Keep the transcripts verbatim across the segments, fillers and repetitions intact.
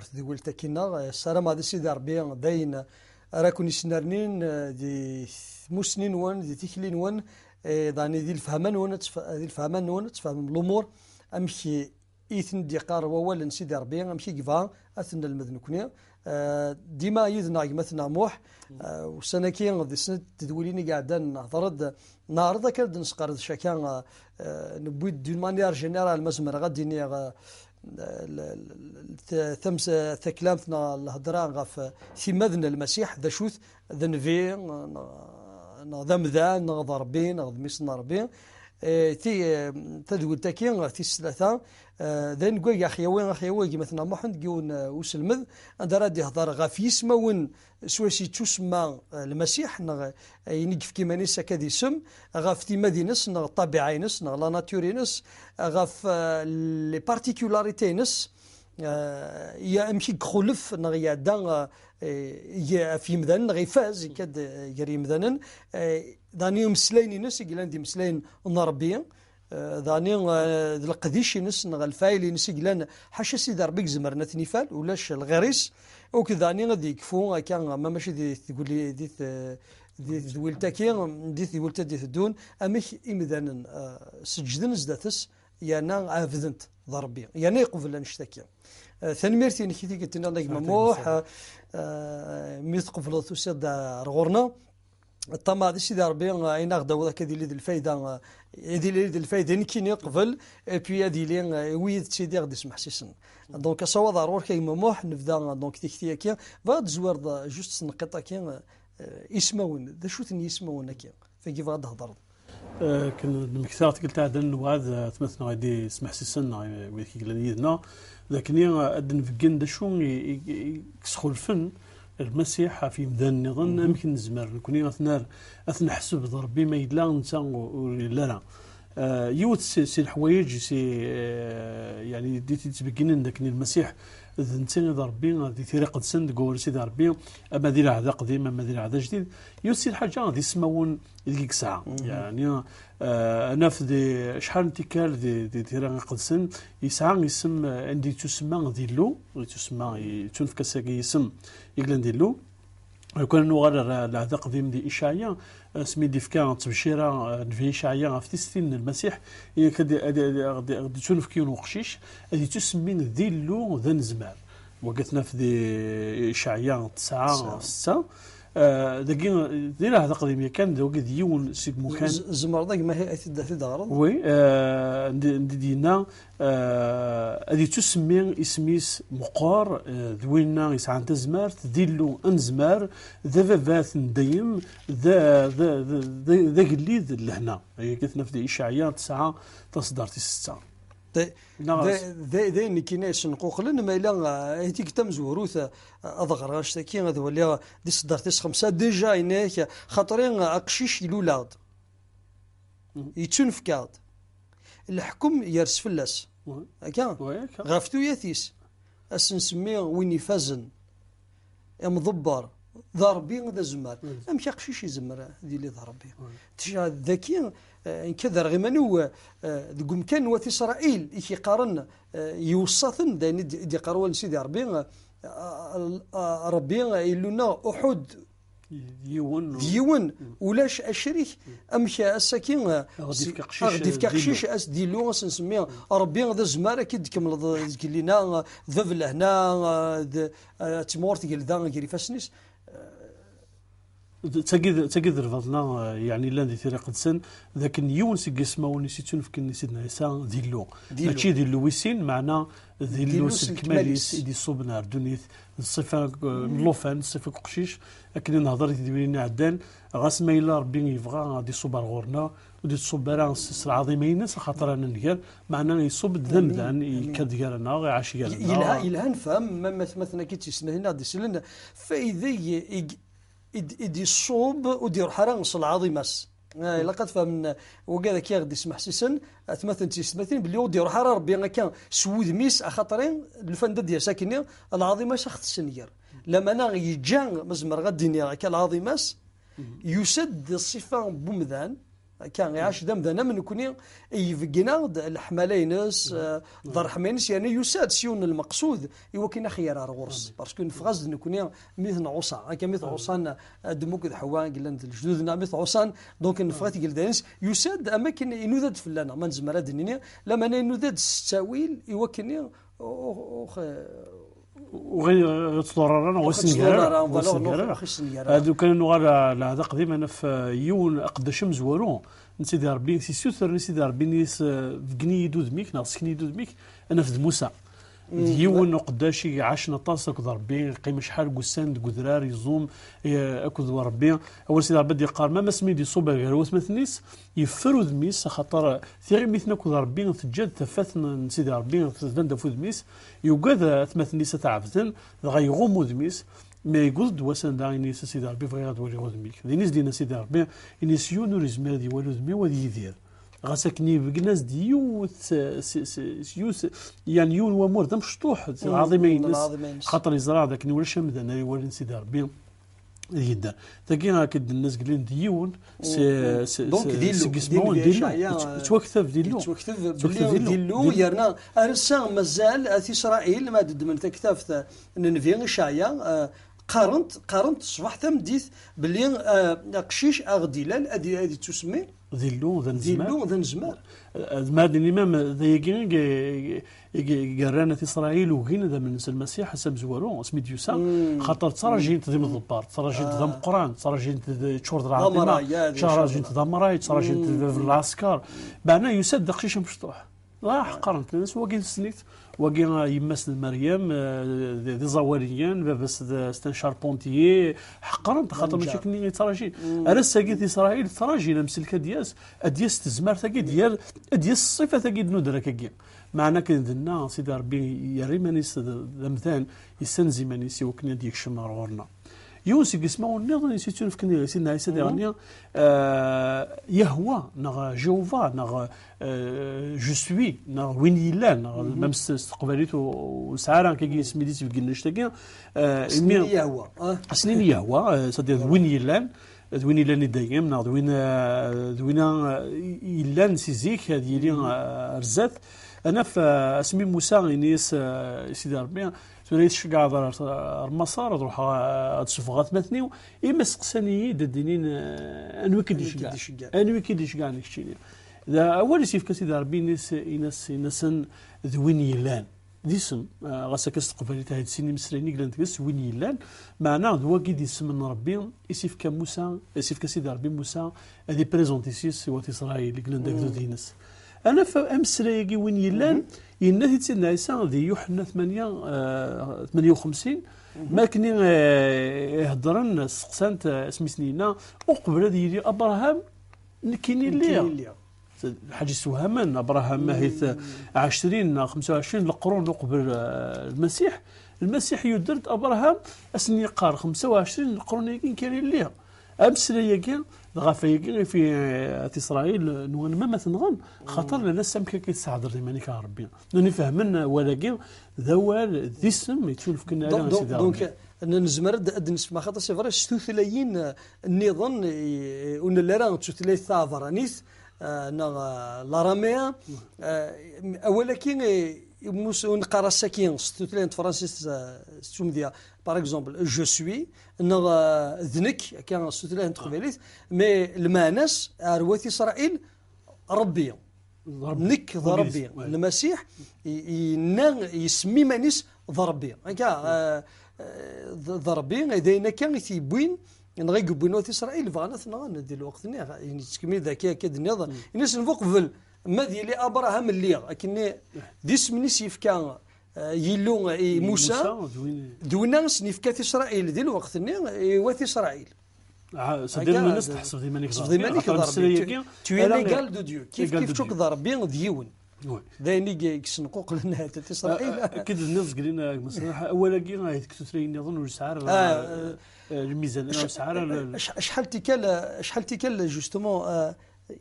tedwilt-agi-nneɣ. Eh, ssarameɣ di Sidi Ṛebbi d ayen ara ken-yesnernin, eh, di tmussni-nwen, di tikli-nwen, eh, daɣen di lefhama-nwen, ad tf-, di lefhama-nwen ad tfehmem lumuṛ, amek i ten-d-yeqqar wawal n Sidi Ṛebbi, amek i yebɣa ad ten-nelmed nekni. Eh, dima yid-neɣ gma-tneɣ Muḥ, eh, ussan-agi di snat tedwilin i iɛeddan nehder-d, neɛreḍ akka ad d-nesqerdec akka, eh, newwi-d d'une manière générale, ma zemreɣ ad d-iniɣ, eh, l-, l-, t-, tams-, taklamt neɣ lhedra ɣef timmad n Lmasiḥ, d acu-t, d nnbi, neɣ, neɣ d amdan, neɣ d Ṛebbi, neɣ d mmi-s n Ṛebbi. Eh, ti-, eh, tadwilt-agi, tis tlata, eh, d ayen n wagi, ax yawi, ax yawi gma-tneɣ Muḥend deg yiwen, eh, uselmed, anda ara d-ihder ɣef yismawen swayes yettusemma, eh, Lmasiḥ, neɣ, eh, ayen i yefka iman-is akka d isem, ɣef timmad-ines, neɣ ṭṭabiɛa-ines, neɣ la nature-ines, ɣef, eh, les particularités-ines, eh, ya amek i ixulef, neɣ iɛedda, eh, eh, ɣef yimdanen, neɣ ifaz, ikka-d, eh, gar yimdanen, eh, daɣen imeslayen-ines i yellan d imeslayen n Ṛebbi, eh, daɣen, eh, d leqdic-ines neɣ lfayel-ines i yellan ḥaca Sidi Ṛebbi i izemren ad ten-ifal, ulac lɣir-is, akked daɣen ad yekfu akka, ma mačči di tguli, di t-, di tedwilt-agi, di tedwilt ad d-iteddun, amek imdanen, eh, seǧǧden zdat-s, yerna ɛebden-t d Ṛebbi, yerna yeqbel annect-agi. Eh, tanemmirt-inek i tikkelt-nni, a gma Muḥ, eh, mi tqebleḍ tusiḍ-d ar ɣur-neɣ. Ṭṭamaɛ di Sidi Ṛebbi, eh, ayen aɣ-d-tawiḍ akka ad yili d lfayda, eh, ad yili d lfayda i nekkini qbel, et puis ad yili, eh, i wid i d-ttiddiɣ d-ismeḥsisen. Donc, asawaḍ ar ɣur-k a gma Muḥ, nebda, eh, donc, tikti-agi. Bɣiɣ ad d-tezwireḍ, eh, juste s tneqqiṭ-agi, eh, ismawen, d acu-ten yismawen-agi? Tagi bɣiɣ ad d-thedreḍ. Eh, akken d-mmektaɣ tikkelt iɛeddan, lweɛd, eh, atmaten-nneɣ i d-ismeḥsisen, neɣ i wid i yellan yid-neɣ, d akken, eh, ad d-nbeggen d acu i, i, i yesxulfen Lmasiḥ ɣef yimdanen nniḍen, amek nezmer nekni ad t-nar-, ad t-neḥseb d Ṛebbi ma yella netta ur, ur yelli ara. Eh, yiwet si, si leḥwayeǧ, si, eh, yeɛni, d, d-yettbegginen d akken Lmasiḥ d netta i d Ṛebbi, di Tira Iqedsen, deg wawal Sidi Ṛebbi, ama di Lɛehd Aqdim, ama di Lɛehd Ajdid, yiwet si lḥaǧa d ismawen ideg i yesɛa. Yeɛni, eh, ad naf di acḥal n tikkal di, di Tira Iqedsen, yesɛa isem, eh, anda yettusemma d Illu, yettusemma, yettunefk-as yagi isem i yellan d Illu. Lukan nuɣal ar Lɛehd Aqdim di Icɛaya, asmi d-ifka ttbecira, eh, nnbi Icɛaya ɣef tistin n Lmasiḥ, yak ad, ad, ad, ad, ad d-ittunefk yiwen uqcic, ad yettusemmi d Illu d anezmar. Wagi ad t-naf di Icɛaya tesɛa, setta. Eh, dagi, di Lɛehd Aqdim yakan, d wagi d yiwen seg imukan. Z-, tzemreḍ a gma ad t-id-, ad t-id-teɣreḍ? Oui, eh, ndi, ndi d-yenna, eh, ad yettusemmi isem-is meqqer, eh, d winna yesɛan tazmert, d Illu anezmar, d ababat n dayem, d, d, d, d, d agellid n lehna. Ayagi ad t-naf di Icɛaya tesɛa, taṣeddart tis setta. D, neɣ d, d, d ayen nekkini yessenquqlen, ma yella, eh, i tikkelt tamezwarut, eh, ad ɣreɣ annect-agi, ad waliɣ di tṣeddart tis xemsa, déjà yenna-yak, xaṭer, eh, aqcic ilul-aɣ-d. Yettunefk-aɣ-d. Leḥkem yers fell-as. Akka? Ɣef tuyat-is. Ad s-nsemmi win ifazen, imḍebber, d Ṛebbi d azemmar. Amek aqcic izemmer ad yili d Ṛebbi? Tecɛel daki, eh, nekk ad rreɣ iman-iw, eh, deg umkan n wat Isṛayil, i k-iqqaren, eh, iweṣṣa-ten, d ayen i d-, i d-iqqar wawal n Sidi Ṛebbi, eh, eh, Ṛebbi, eh, Illu-nneɣ, uḥud d yiwen. D yiwen, ulac acrik. Amek ass-agi, eh, a ɣ-d-yefk aqcic, a ɣ-d-yefk aqcic, d Illu, ad s-nsemmi Ṛebbi d azemmar, akka i d-tkemmleḍ, eh, zgellina, eh, d bab lehna, eh, d, eh, d timɣur tgelda gar ifassen-is. D tagi d, tagi d lbaḍna, eh, yeɛni llan di Tira Iqedsen, d akken yiwen seg yismawen i s-yettunefken i Sidna Ɛisa d Illu. D Illu. Mačči d Illu wis sin, meɛna d Illu s lekmal-is i d-iṣubben ar ddunit, d ṣṣifa, eh, n llufan, d ṣṣifa n uqcic, akken i nehder i tedwilin iɛeddan, ɣas ma yella Ṛebbi yebɣa ad iṣubb ar ɣur-neɣ, ur d-iṣubb ara s, s lɛaḍima-ines, axaṭer ad nenger, meɛna iṣubb-d d amdan, yekka-d gar-aneɣ, iɛac gar-aneɣ. Yelha, yelha nefhem, ma, ma, ma atmaten-agi d tisetmatin i ɣ-d-isellen, fayda i, i, i d-, i d-iṣubb ur d-iruḥ ara s lɛaḍima-s. Ah, ilaq ad fehmen wigad akka i ɣ-d-ismeḥsisen, atmaten d tisetmatin, belli ur d-iruḥ ara Ṛebbi akka s wudem-is, axaṭer lfan-d ad d-yas akkenni, lɛaḍima-s a ɣ-tessenger. Lamana yeǧǧa, ma zemreɣ ad d-iniɣ akka, lɛaḍima-s, yusa-d d ṣṣifa n wemdan, Akka, iɛac d amdan am nekni, yebeggen-aɣ-d leḥmala-ines, eh, d ṛṛeḥma-ines, yerna yusa-d s yiwen n lmeqsud i wakken ad ɣ-yerr ar ɣur-s. Parce que neffeɣ-as-d nekni mi t-nɛuṣa. Akka mi tɛuṣan Adem akked Ḥewwa i yellan d lejdud-nneɣ, mi t-ɛuṣan, donc neffeɣ i tgelda-ines, yusa-d am akken inuda-d fell-aneɣ, ma nezmer ad d-nini, lameɛna inuda-d s ttawil i wakken i, u-, u-, u-, Ur ɣ-ittḍurr ara, neɣ ur ɣ-issenger ara. Ur ɣ-issenger ara. Ad ukan nuɣal ɣer lɛehd aqdim, ad naf, eh, yiwen aqeddac amezwaru n Sidi Ṛebbi, s-issutren i Sidi Ṛebbi, ini-as, eh, beggen-iyi-d udem-ik, neɣ sken-iyi-d udem-ik, ad naf d Musa. D yiwen uqeddac i iɛacen aṭas akked Ṛebbi, yeqqim acḥal n wussan deg udrar, yeẓum, eh, akked Ṛebbi. Awal Sidi Ṛebbi ad d-yeqqar, ma asmi d-iṣubb gar watmaten-is, yeffer udem-is, axaṭer tiɣimit-nni akked Ṛebbi teǧǧa-d tafat n, n Sidi Ṛebbi, tban-d ɣef udem-is, yugad atmaten-is ad t-ɛebden, dɣa iɣumm udem-is, mi yewweḍ-d wass anda ini-as a Sidi Ṛebbi, bɣiɣ ad waliɣ udem-ik. Din i s-d-yenna Sidi Ṛebbi, ini-as yiwen ur yezmir ad iwali udem-iw, ad yidir. Ɣas akken ibeggen-as-d yiwet, s, s, s, yiwet, yeɛni yiwen wamur d amecṭuḥ, d lɛaḍima-ines, xaṭer yeẓra d akken ulac amdan ara iwalin Sidi Ṛebbi. Yedder. Tagi, akken d-nenna, zgelin d yiwen s, s, seg yismawen d Illu. Yettwakteb d Illu. Yettwakteb belli d Illu, yerna ar ass-a mazal at Isṛayil, ma d-ddmen taktabt n Nnbi Icɛaya, eh, qqarent, qqarent ṣṣbeḥ tameddit belli, eh, aqcic a ɣ-d-ilal ad, ad yettusemmi d Illu, d anezmar. D Illu, d anezmar. Eh, d ma d-nini, ma d ayagi i, i, i yerran at Isṛayil ugin ad amnen s Lmasiḥ, ass amezwaru, asmi d-yusa, xaṭer ttrajin-t d imḍebber, ttrajin-t d ameqqran, ttrajin-t d, yeččur d lɛaḍima, ttrajin-t d amray, ttrajin-t d bab n lɛesker. Meɛna yusa-d d aqcic amecṭuḥ. Dɣa ḥeqqren-t, nnan-as wagi d snit, wagi, ah, yemma-s d Meryem, ah, d, d iẓawaliyen, baba-s d, c'est un charpentier, ḥeqqren-t, xaṭer mačči akken i ttrajin. Ar ass-agi at Isṛayil ttrajin amsellek ad d-yas, ad d-yas tezmert-agi, ad d-yas ṣṣifat-agi d nudrak-agi. Meɛna akken d-nenna, Sidi Ṛebbi yerra iman-is d, d amdan, yessenz iman-is i wakken ad d-yekcem ɣer ɣur-neɣ. Yiwen seg yismawen nniḍen i s-yettunefken i Sidna Ɛisa diɣenni, eh, Yahwa, neɣ Jehova, neɣ, eh, Je suis, neɣ win yellan, neɣ même s, s teqbaylit ur, ur nesɛi ara akkagi isem i d-isbeggen annect-agi, eh, imi Yahwa, ah. Asnin Yahwa, eh, c'est-à-dire d win yellan, d win yellan i dayem, neɣ d win, eh, d win, eh, yellan si zik, ad yili, eh, ar zdat. Ad naf, eh, asmi Musa ini-as, eh, i Sidi Ṛebbi, tura i tceggɛeḍ ar, ar Maṣer, ad ruḥeɣ, eh, ad sufɣeɣ atmaten-iw, imi steqsan-iyi-d ad d-inin, eh, anwi i k-id-iceggɛen? Anwi i k-id-iceggɛen keččini? D awal i s-yefka Sidi Ṛebbi, ini-as, ini-as, ini-asen d win yellan. D isem, eh, ɣas akka s teqbaylit ahat d sin imeslayen i yellan deg-s, win yellan, meɛna d wagi d isem n Ṛebbi i s-yefka Musa, i s-yefka Sidi Ṛebbi Musa ad ipriẓenti s, s wat Isṛayil i yellan d agdud-ines. Ad naf ameslay-agi win yellan, yenna-t-id Sidna Ɛisa di Yuḥenna tmanya, eh, tmanya u xemsin, mi akken i, eh, i heddren, steqsan-t, eh, asmi sen-yenna, uqbel ad yili Abṛaham, nekkini lliɣ. Lḥaǧ yessewhamen, Abṛaham ahit ɛecrin neɣ xemsa u ɛecrin leqrun uqbel, eh, Lmasiḥ. Lmasiḥ yudder-d Abṛaham, ad sen-yeqqar xemsa u ɛecrin leqrun-agi nekkini lliɣ. Ameslay-agi, dɣa ɣef wayagi i fi, eh, at Isṛayil, eh, nwan ma, ma tenɣen, xaṭer llan ass amek akka i tesɛedreḍ iman-ik ɣer Ṛebbi. Nuni fehmen awal-agi d awal, d isem yettunefken ala i Sidi Ṛebbi. Donc, n-, nezmer ad, ad d-nesfem axaṭer c'est vrai s tutlayin, eh, nniḍen, eh, ur nelli ara d tutlayt taɛebranit, eh, neɣ, eh, l'araméen, eh, awal-agi, eh, mus-, ur neqqar ass-agi s tutlayt n tefransist, eh, s tumedya, par exemple, je suis, neɣ, eh, d nekk, akka s tutlayt n teqbaylit, mais lmeɛna-s ar wat Isṛayil, Ṛebbi. Nekk d Ṛebbi. Lmasiḥ i, yenna, yessemmi iman-is d Ṛebbi. Akka, eh, eh, d, d Ṛebbi, d ayen akka i t-yewwin, neɣ i yewwin wat Isṛayil, bɣan ad t-nɣen di lweqt-nni. Yettkemmil d akka, akka d-nniḍen. Ini-asen bu qbel, ma d yili Abṛaham lliɣ, akken d isem-nni s-yefka, eh, Yillu i Musa, d winna i sen-yefka at Isṛayil di lweqt-nni, i wat Isṛayil. Ah, c'est-à-dire, lmeɛna-s tḥesbeḍ iman-ik d Ṛebbi, axaṭer ameslay-agi, tu es l'égal de Dieu. Kif, kif, d Ṛebbi d yiwen. D ayen i y-, yessenquqlen ahat at Isṛayil. Ah, ah, akken d-tenniḍ zgelin, ah, awal-agi, ah, deg tutlayin nniḍen ur yesɛi ara, ah, eh, lmizan, ur yesɛi ara l-, acḥal tikkal, acḥal tikkal, justement, ah,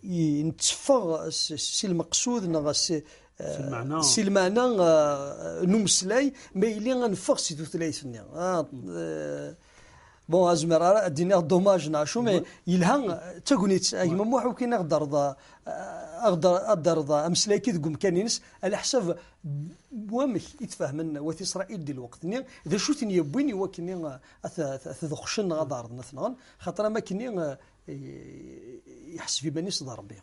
i, netteffeɣ s, si lmeqsud neɣ si, eh, si lmeɛna, si lmeɛna, ah, n umeslay, ma yili ad neffeɣ si tutlayt-nni. Ah, eh, Bon, azmer ara ad d-iniɣ dommage neɣ acu, mais yelha, d tagnit, a gma Muḥ, akken ad d-terreḍ, ad d-terreḍ ameslay-agi deg umkan-ines, ɛla ḥsab n wamek i tfehmen wat Isṛayil di lweqt-nni, d acu ten-yewwin i wakken ad t-, ad t-, ad t-deqcen neɣ ad ɛerḍen ad t-nɣen, xaṭer am akken, eh, i-, yeḥseb iman-is d Ṛebbi.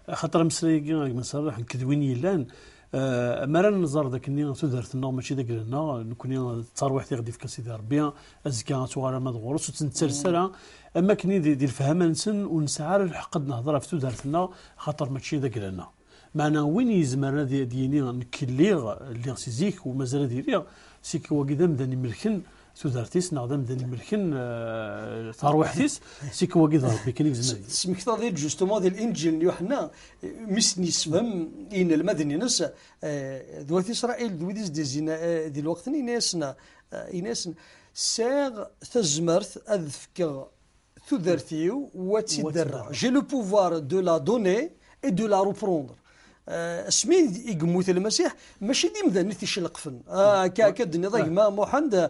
Axaṭer ameslay-agi, a gma Serreḥ, nekk d win yellan, eh, mi ara nẓer d akken tudert-nneɣ mačči d agla-nneɣ, nekkni d tarwiḥt i ɣ-d-ifka Sidi Ṛebbi, azekka ad tuɣal ama d ɣur-s, ur tt-nettares ara, am akken di, di lefhama-nsen ur nesɛi ara lḥeqq ad nehder ɣef tudert-nneɣ, axaṭer mačči d agla-nneɣ. Meɛna win yezmeren ad, ad yini, nekk lliɣ, lliɣ si zik u mazal ad iliɣ, c'est que wagi d amdan imelken tudert-is, neɣ d amdan imelken, eh, tarwiḥt-is, c'est que wagi d Ṛebbi kan i yezmer. Tesmektaḍ-iyi-d justement di Linǧil n Yuḥenna, mi s-yessefhem i yinelmaden-ines, eh, d wat Isṛayil, d wid i s-d-izzin, eh, di lweqt-nni, yenna-yasen, eh, yenna-yasen, sɛiɣ tazmert ad fkeɣ tudert-iw, u ad tt-id-rreɣ. J'ai le pouvoir de la donner et de la reprendre. Eh, asmi i yemmut Lmasiḥ, mačči d imdanen i t-icelqfen. Ah, akka, akka d-tenniḍ a gma Muḥend, eh,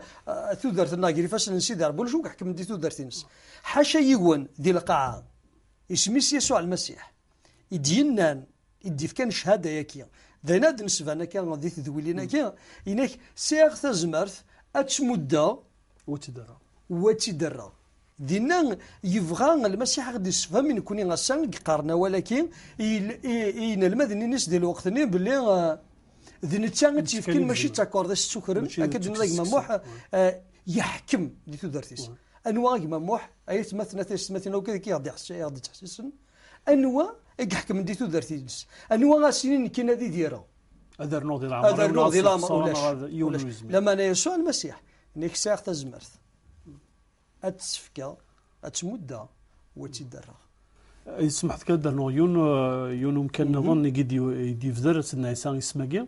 tudert-nneɣ gar ifassen n Sidi Ṛebbi, ulac wi iḥekmen di tudert-ines. Ḥaca yiwen di lqaɛa, isem-is Yasuɛ Lmasiḥ, i d-yennan, i d-ifkan cchada-yaki. D ayen ad d-nesban akka di tedwilin-agi, inak, sɛiɣ tazmert ad tt-muddeɣ, u ad tt-id-rreɣ. U ad tt-id-rreɣ. Dinna yebɣa Lmasiḥ ad ɣ-d-issefhem i nekkni ass-a i yeqqaren awal-agi, i, i, i yinelmaden-ines di lweqt-nni belli, eh, d netta i tt-yefkan, mačči d takerḍist ttukren, akka d-nniḍ a gma Muḥ, eh, yeḥkem di tudert-is. Anwa a gma Muḥ, ay atmaten, a taysetmatin, akk i ɣ-d-iḥess-, i ɣ-d-ittḥessisen, anwa i iḥekmen di tudert-ines? Anwa a s-yinin nekkini ad idireɣ? Ad rnuɣ di leɛmer-iw, ad rnuɣ di leɛmer, ulac. Ulac. Lameɛna Yasuɛ Lmasiḥ, nekk sɛiɣ tazmert. Ad tt-fkeɣ, ad tt-muddeɣ, u ad tt-id-rreɣ. Yesmeḥ-d kan ad d-rnuɣ yiwen, eh, yiwen umkan nniḍen i d-, i d-yebder Sidna Ɛisa isem-agi.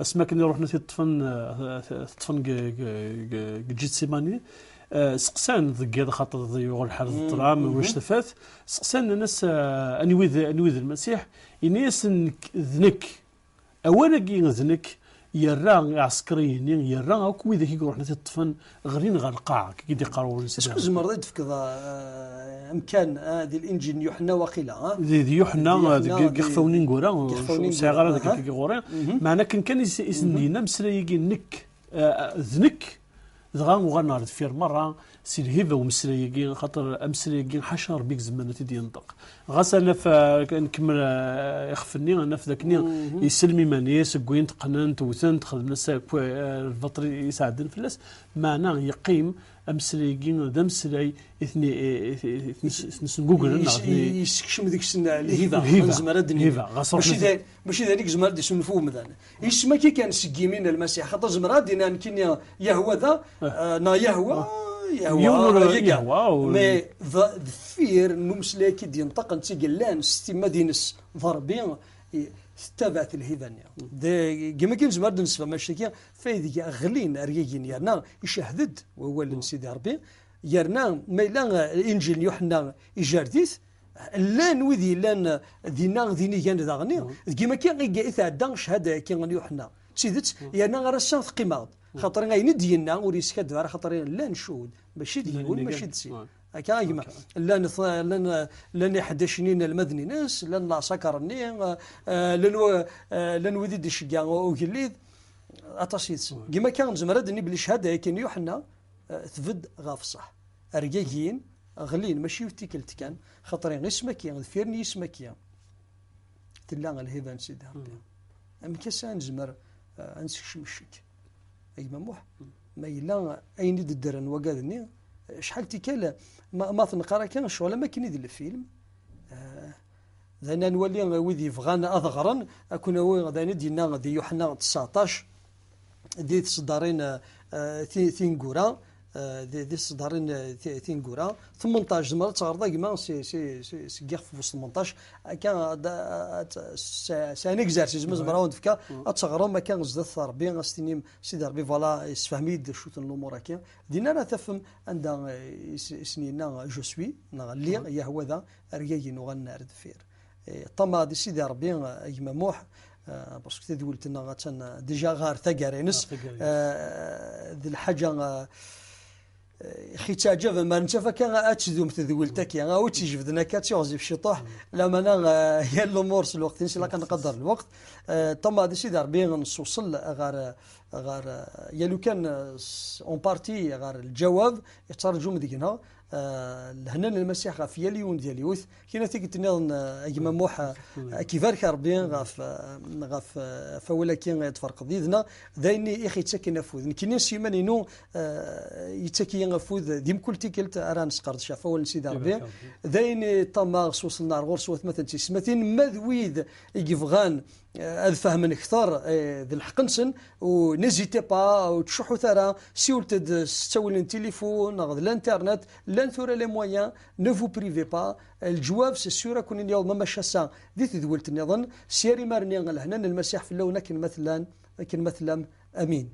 Asmi akken i ruḥen ad t-ṭṭfen, eh, t-, t-, ṭṭfen deg, deg, deg, deg Ǧitsimani, eh, seqsan deg yiḍ, xaṭer yuɣ lḥal d ṭṭlam, ulac tafat. Seqsan, nnan-as, eh, anwi d, anwi d Lmasiḥ? Ini-asen, nekk, d nekk. Awal-agi d nekk, yerra iɛsekriyen-nni, yerra akk widak i iruḥen ad t-ṭṭfen, ɣlin ɣer lqaɛa, akka i d-iqqar wawal n Sidi Ṛebbi. Est-ce que tzemreḍ ad d-tefkeḍ, eh, amkan, eh, di Linǧil n Yuḥenna waqila, eh? Di, di Yuḥenna, di Yuḥenna, eh, deg, deg Ixfawen ineggura, ur sɛiɣ ara deg, deg ɣur-i. Meɛna akken kan i s-, i sen-d-yenna ameslay-agi, nekk, eh, d nekk, dɣa uɣalen ɣer deffir merra, si lhiba n umeslay-agi, xaṭer ameslay-agi ḥaca Ṛebbi i izemren ad t-id-yenṭeq. Ɣas ad naf, eh, nkemmel, eh, ixef-nni, ad naf d akken iselm iman-is, wwin-t, qqnen-t, wten-t, xedmen-as akk, eh, lbaṭel i sɛeddan fell-as, meɛna yeqqim ameslay-agi d ameslay i ten-, i, i, i, i ten-, i ten-, yessengugren, neɣ i ten-, yessekcem deg-sen lhiba, lhiba, nezmer ad d-nini. Lhiba, ɣas ruḥen mačči d ayen, mačči d ayen i yezmer ad d-yesnulfu umdan. Isem-agi kan seg yimi n Lmasiḥ, xaṭer zemreɣ ad d-iniɣ nekkini Yahwa da, eh, neɣ Yahwa, Yahwa, Yahwa, mais d-, deffir n umeslay-agi d-yenṭeqen, d tig llan s timmad-ines d Ṛebbi, i, tettabaɛet lhiba-nni. D-, deg yimi kan nezmer ad d-nessefhem annect-agi, fayda ɣlin rgagin, yerna icehhed-d wawal n Sidi Ṛebbi, yerna ma yella, eh, Inǧil n Yuḥenna ijerred-it, llan wid yellan dinna d inigan daɣen, deg yimi akka i, i tɛedda cchada-agi n Yuḥenna. D tidet, yerna ar ass-a teqqim-aɣ-d. Xaṭer ayen i d-yenna ur yeskaddeb ara, xaṭer llan ccuhud, mačči d yiwen, mačči d sin. Akka a gma. Llan th-, llan, llan iḥeddacen inelmaden-ines, llan leɛṣakar-nni, eh, llan wa-, eh, llan wid i d-iceggeɛ ugellid, aṭas yid-sen. Deg yimi akka nezmer ad d-nini belli cchada-agi n Yuḥenna, eh, tbedd ɣef ṣṣeḥ. Rgagin ɣlin, mačči yiwet tikkelt kan, xaṭer isem-agi, deffir n yisem-agi, tella lhiba n Sidi Ṛebbi. Amek ass-a ad nezmer, eh, ad nsekcem ccek? A gma Muḥ, ma yella ayen i d-ddren wagad-nni, acḥal tikkal, ma, ma t-neqqar akka, ccɣel am akken i d lfilm, eh, d ayen ad nwali wid yebɣan ad ɣren, ad ken-awiɣ d ayen i d-yenna di Yuḥenna tseɛṭac, di tseddarin, eh, ti-, tineggura, eh, di, di tseddarin, eh, ti-, tineggura, tmenṭac, tzemreḍ ad teɣreḍ a gma si, si, si, seg yixef wis tmenṭac, akka, ad, ad, s-, c'est un exercice, ma zemreɣ ad wen-d-fkeɣ, ad teɣrem akka zdat Ṛebbi, ad s-tinim, Sidi Ṛebbi, voilà, yessefhem-iyi-d cwiṭ n lumuṛ-agi. Dinna ara tafem anda, eh, i s-, i sen-yenna, je suis, neɣ lliɣ, Yahwa da, rgagin uɣalen ar deffir. Eh, ṭṭamaɛ di Sidi Ṛebbi, eh, a gma Muḥ, eh, parce que tadwilt-nneɣ attan, eh, déjà ɣer taggara-ines. Ɣer taggara-ines. Eh, d lḥaǧa, eh, Ixi ttaɛǧaben ma nettaf akka ad tdum tedwilt-agi, a wi tt-ijebden akka ad tiɣzif ciṭuḥ, lamana, eh, yal lumuṛ s lweqt-ines, ilaq ad nqader lweqt. Eh, ṭṭama di Sidi Ṛebbi nsuṣel ɣer, ɣer, eh, yal ukan, eh, s-, en partie ɣer lǧawab yettraǧum deg-neɣ, eh, lehna n Lmasiḥ ɣef yal yiwen d yal yiwet. Kina tikkelt nniḍen, eh, a gma Muḥ, eh, ad k-ibarek Ṛebbi ɣef, eh, ɣef, eh, ɣef wawal-agi i d-tferqeḍ yid-neɣ. D ayen i ɣ-yettaken afud. Nekkini s yiman-inu, eh, yettak-iyi afud di mkul tikkelt ara nesqerdec ɣef wawal n Sidi Ṛebbi. D ayen i ṭṭamaɣ s uṣelneɛ ɣur-s watmaten d tisetmatin, ma d wid i yebɣan, eh, ad fehmen kter, eh, d lḥeqq-nsen, u n'hésitez pas, ur ttcuḥḥut ara, siwlet-d s ttawil n tilifun neɣ d l'internet, llan tura les moyens, ne vous privez pas. Leǧwab, c'est sûr, ad ken-in-yaweḍ ma mačči ass-a di tedwilt nniḍen. S yir imar-nni, lehna n Lmasiḥ fell-awen akken ma tellan, akken ma tellam. Amin.